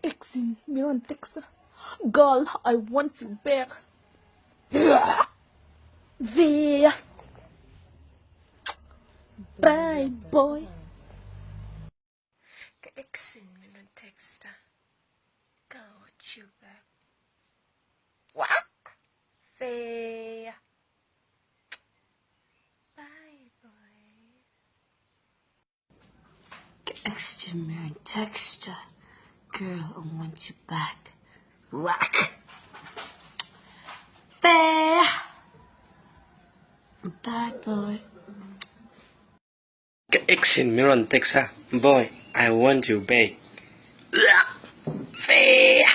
Ex in min rawn text a, Girl, I want you back. Ve a. Bye boy. Ka ex in min rawn text a, Girl, I want you back. Wak! Ve a. Bye boy. Ka ex in min rawn text a, Girl, I want you back. Wak! Ve a. Bye boy. Ka ex in min rawn text a, Boy, I want you back. Fe a!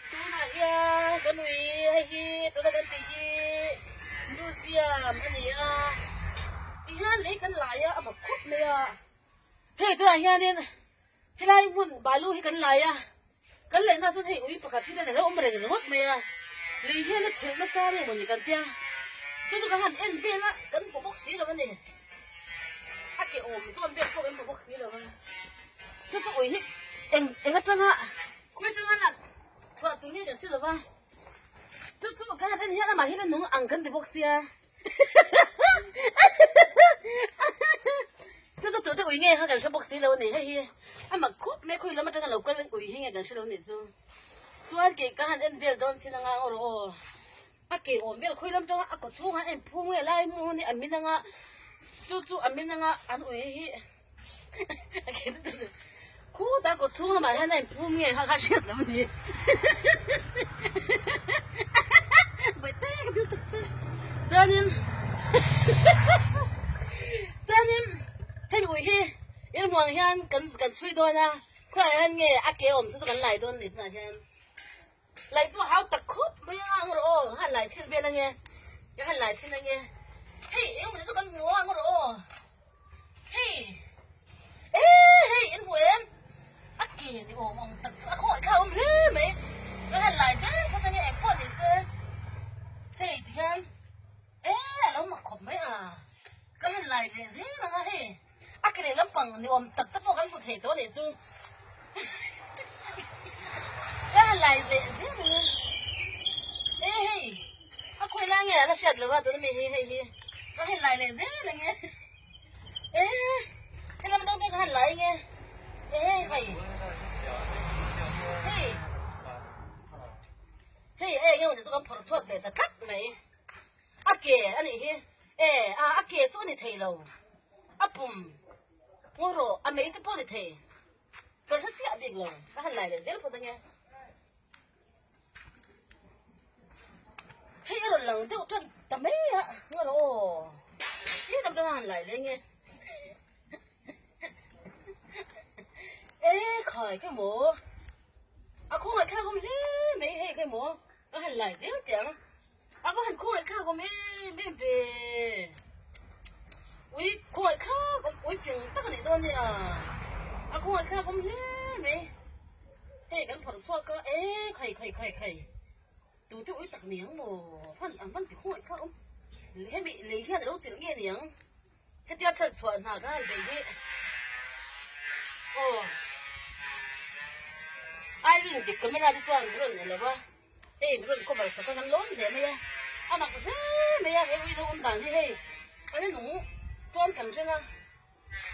Tunah hian kan ui hei hi tuna kan tih hi museum a ni a tihian lei kan lai a a mak khawp mai a hei tunah hianin helai hmun balu hi kan lai a kan laih na chuan hei ui pakhat hi alo awm reng ringawt mai a lei hian a chhilh nasa nge mawni kan tia chu chu kan han en vel a kan hmu bawk si lo a ni a ke awm zawn vel pawh kan hmu bawk si lo a chu chu ui hi eng eng atanga. Khawi chunga lak chhuah tur nge kan hre lova, chu chu ka han en hian amah hian a nung ang kan ti bawk sia. Chu chu tute ui nge kha kan hre bawk si lo a ni, hei hi a mak khawp mai khawi lam atanga lo kal ui hi nge kan hre lo nih chu. Chuan kei ka han en vel dawn chin anga ngaw rawh aw, a ke awm vel khawi lam atanga a kaw chhungah a inphum nge lai hmun hi a min anga chu chu a min anga an ui hi. Khutah kawt chhung lamah hian a inphum nge kha kha hriat lo a ni. Chuanin chuanin heng ui hi in hmuh ang hian kan kan chhui dawn a, khuaiah hian nge a ke awm chu chu kan lai dawn a ni tunah hian. Lai pawh hau tak khawp mai a ang rawh aw, han lai chhin vel ange, ka han lai chhin ange, hei engemaw chu kan hmu a ang rawh aw, hei eh hei in hmu em, a ke ni awm ang tak chu a khawngaih thlak awm hle mai, ka han lai zel phawt ange engpawh ni se, hei tihian eh a lo mak khawp mai a, ka han lai leh zel ang a hei. A ke leh lampang ni awm tak te pawh kan hmu thei tawh a nih chu. Ka han lai leh zel ang a. E hei, a khawi lai nge a la hriat lo a tuna mi hi hei hi. Ka han lai leh zel ang e. E, he lam dang te ka han lai ang e. E hei, hei. Hei e eng emaw chu kan phawrh chhuak leh ta tlat mai. A ke a nih hi. E, a, a ke chu a ni thei lo. A pum ngaw rawh, a mei te pawh a ni thei. Ka hre chiah bik lo, ka han lai leh zel phawt ange. Hei a rawn lang deuh tan ta mai a, ngaw rawh aw. Ih dam dang a han lai leh nge. E khai kha maw. A khawngaih thlak awm hle mai hei kha maw. Ka han lai zel teh ang. A va han khawngaih thlak awm em em ve. Ui khawngaih thlak awm ui fing tak a nih dawn nia. A khawngaih thlak awm hle mai. Hei kan phawrh chhuak a e khai khai khai khai. Tute ui tak niang maw hman ang hman ti khawngaih thlak awm. Hemi lei hian a lo chilh nge niang. Hetia chhan chhuah hna ka han beih hi aw Irene dik camera te chuan rawn ni lo va. Hei rawn cover sak a kan lawm hle mai a, a mak hle mai a hei uilo awm dan hi hei a la nung chuan kan ring a,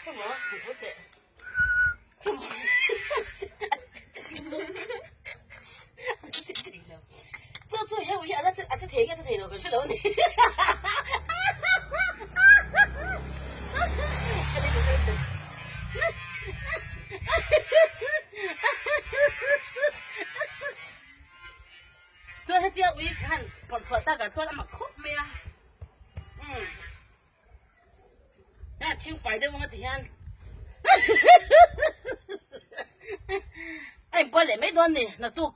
khawmaw han tho teh khawmaw chu chu hei ui hi a la a che thei nge a che thei lo kan hre lo a ni. Chuan hetia ui han phawrh chhuah takah chuan a mak khawp mai a, umm a thing fai deuh anga ti hian a inbual leh mai dawn ni naktuk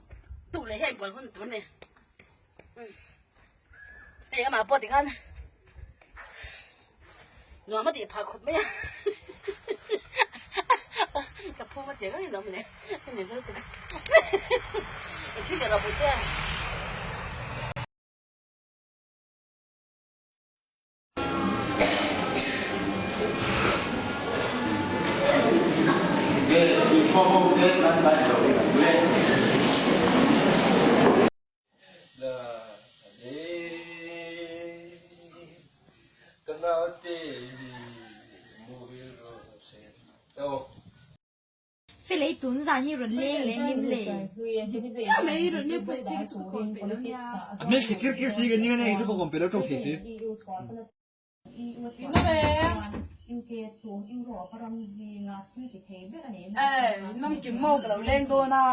tuk leh hi a inbual hun tur a ni, umm hei amah pawh tikhan. Nuam a tih phah khawp mai a. Ka phum a ti reng lo mawle. Ka ni zo tuk. I thil leh rawh Bawihtea. Felei tun zan hi rawn leng leh hlim le. Chiah mai rawn leng pawh se chu ka kawm peih lo nia. A hmel chhe kir kir si ka ning a nei chu ka kawm peih lo tawng thei si. Nawm kim maw ka lo leng dawn a.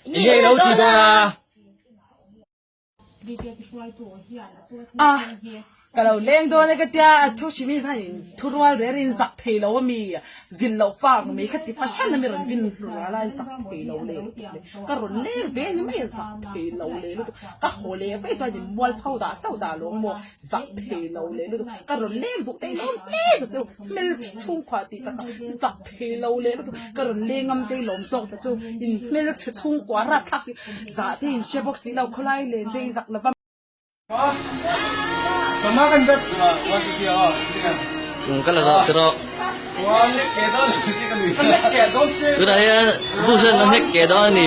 Enge i lo ti dawn a? A, ka lo leng dawn e ka tia, a thu hrim hi khan in thu rual rel in zak thei lo a mi, zin loh fak mai kha ti fahran a mi rawn vin hlur a la in zak thei lo leh lutuk le, ka rawn leng ve ni mai a zak thei lo leh lutuk, ka haw leh vaih chuan in mual pho dah hlauh dah lo maw, zak thei lo leh lutuk, ka rawn leng duh thei lo hle ta chu, hmel chhungkhuah tih takah zak thei lo leh lutuk, ka rawn leng ngam te lawm zawk ta chu, in hmel chhe chhungkua rapthlak hi zah te in hre bawk si lo, khawlai len te in zak lova. Chung ka la zawh tawh. Tunah hian bus hian a hnek keh dawn a ni.